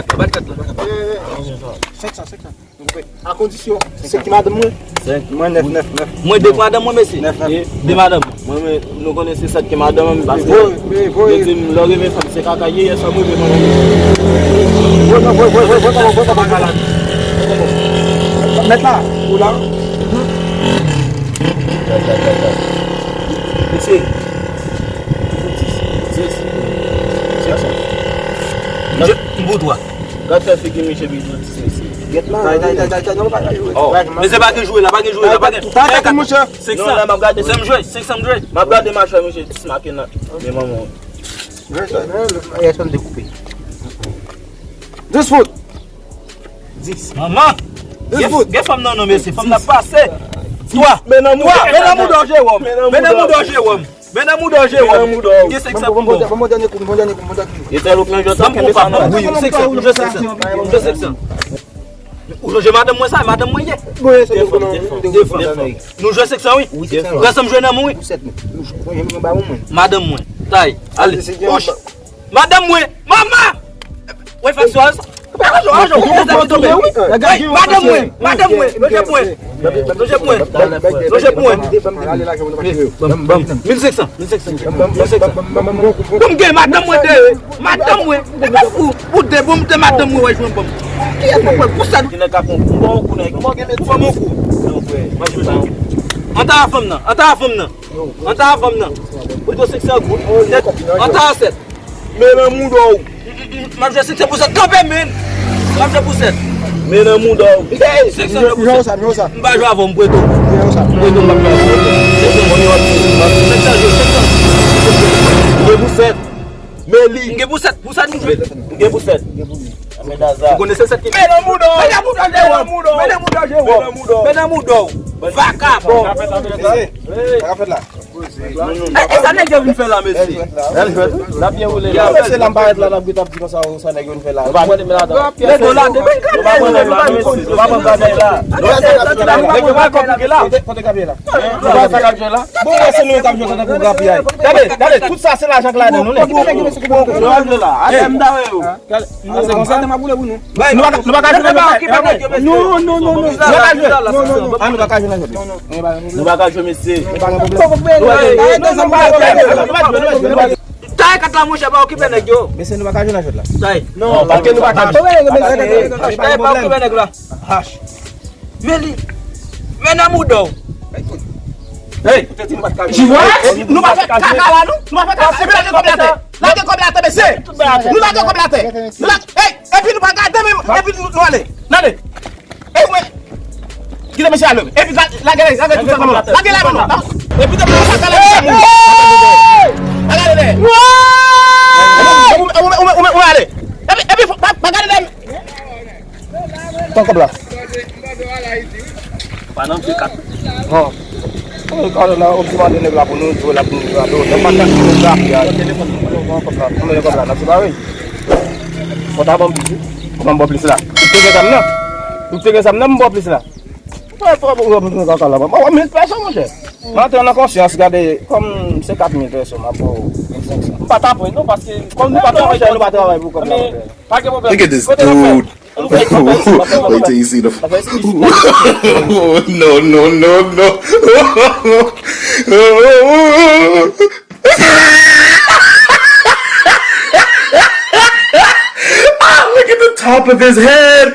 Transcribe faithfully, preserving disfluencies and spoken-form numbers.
Bat kat la. Senk san, senk san. A kondisyon, se ki madanm mwen? Senk, mwen nèf, nèf, nèf. Mwen de madanm mwen, mesye. Nèf, nèf. De madanm mwen. Mwen, mwen, nou konnen se sèt ki madanm mwen, paske yo di m, lè w rive fanm se kaka ye, yè sa m rive fanm. Voye, voye, voye, voye, voye, voye, voye, voye, voye. Mèt la, ou la? Mesye. Dis. Dis. Dis. M pou twa. Gad fè figi misye bizou dis mesye. Gèt la. Tay, tay, tay, tay, tay, non, pa, pa, pa. Oh. Men se pa gen jwe la, pa gen jwe la, pa gen. Tay, tay, tay, monchè. Senk san. Non, la, m ap gade. Sèm jwe, senk san m jwe. M ap gade machè misye dis make nan men manman. Rès, rès, rès, rès, dekoupe. Dis fout. Dis. Manman. Dis fout. Gen fanm nan non, mesye. Fanm nan pase. Twa. Men nan mouda. Twa. Men nan mouda, Jewòm. Men nan mouda, Jewòm. Men nan mouda w, Jewòm. Men nan mouda w. Gen senk san pou mwen. Bon, bon, bon, dènye kou, bon, dènye kou, bon, dènye kou. Yo te lòk nan jòt. Ban m kou pa mwen. Wi, senk san, m jwe senk san. M jwe senk san. Ou sonje madanm mwen sa, madanm mwen ye. De fanm, de fanm. De fanm. Nou jwe senk san, wi. Wi, senk san. Rès an m jwe nan mwen, wi. Pou sèt, nou. Nou jwe, nou ba mwen. Madanm mwen. Tay, ale. Ouch. Madanm mwen. Manman! Wè, fè swa sa. Ajo, ajo, ou te zèt tonbe. Wi, madanm mwen, madanm mwen, nou jwe pou mwen. Nou jwe pou mwen. Nou jwe pou mwen. Mil senk san, mil senk san, mil senk san. Pou m gen madanm mwen de, madanm mwen. Ou fou, ou de, pou m de madanm mwen, wè, jwenn pou m. Kiyès mwen pran pou sa? Ki nan ka fon, pou bon kou nan, pou bon gen medsi. Pou bon kou. Non, frè, mwen jwe sa. An ta fanm nan, an ta fanm nan. An ta fanm nan. Pou do senk san goud. An ta sèt. Men nan mouda w. M ap jwe senk san pou sèt. Kanpe, men. M ap jwe pou sèt. Men nan mouda w. Hey, senk san pou sèt. Nimewo sa, nimewo sa. M pa jwe avè w, m prete w. Nimewo sa. M prete w, m ap jwe avè w. Senk san, senk san jwe, senk san. M gen pou sèt. Men li. M gen pou sèt, pou sèt m jwe. M gen pou sèt. Ou konnen se sèt ki. Men nan mouda w. Men nan mouda w, Jewòm. Men nan mouda w, Jewòm. Men nan mouda w. Vakabon. Sa ka fèt la. E, e sa nèg yo vin fè la, mesye? Bèl jwèt, wi. N ap byen woule la. Mesye, la m parèt la, n ap gete ap di konsa, sa nèg yo vin fè la. Nou pa pran nèg la. Nèg yo la, depi n kalme, nou pa pran nèg la. Nou pa pran nèg la. Nèg yo pa konplike la. Kote, kote k ap ye la? Nou pa sa k ap jwe la. Bon, se nou k ap jwe tankou grapyay. Gade, gade, tout sa se lajan k ladan nou, nèg. Nou pa jwe la. Atè m ta wè yo. Gade, nou se konsa. Nou pa, nou pa ka jwe nan jwèt la. Non, non, non, non, non. Nou pa ka jwe. Non, non, non. Ah, nou pa ka jwe nan jwèt la. Nou pa ka jwe, mesye. Nou pa gen pwoblèm. Tay kat la, monchè, pa okipe nèg yo. Mesye, nou pa ka jwe nan jwèt la. Tay. Non, paske nou pa ka jwe. Tay, pa okipe nèg la. H. Men li. Men nan mouda w. Hey, Jimmy, nou pa fè kaka la, nou. Nou pa fè kaka. Epi lage kòb la atè. Lage kòb la atè, mesye. Nou lage kòb la atè. Nou lage, hey, epi nou pa gade menm. Epi nou, nou ale. Nou ale. Ey, wè. Kite mesye ale. Epi la, lage, lage tout sa nan men w. Lage la men w. Epi depi nou pa gade mesye moun. Pa gade lè. Ou, ou, ou, ou, ou ale. Epi, epi, pa, pa gade lè. Pran kòb la. Pa nan fè kat. Bon. Ou ka la, ou di mande nèg la pou nou jwe la, pou nou jwe la. Nèg pa kat pou nou frape a. Pran kòb la. Pran kòb la, n ap separe. Fò ta ban m plis, wi. Ban m ba w plis la. Ou te gen zam nan? Ou te gen zam nan, m ba w plis la. Ou pa fò pou w pran kaka la. Ban m mil pèso, monchè. M antre nan konsyans, gade, kòm se kat mil pèso, m ap ba w mil senk san. M pa t ap pran, non, paske kòm nou pa travay, nou pa travay pou kòb la. Pa gen pwoblèm. Look at this dude. Wait till you see the. No, no, no, no. Ah, look at the top of his head.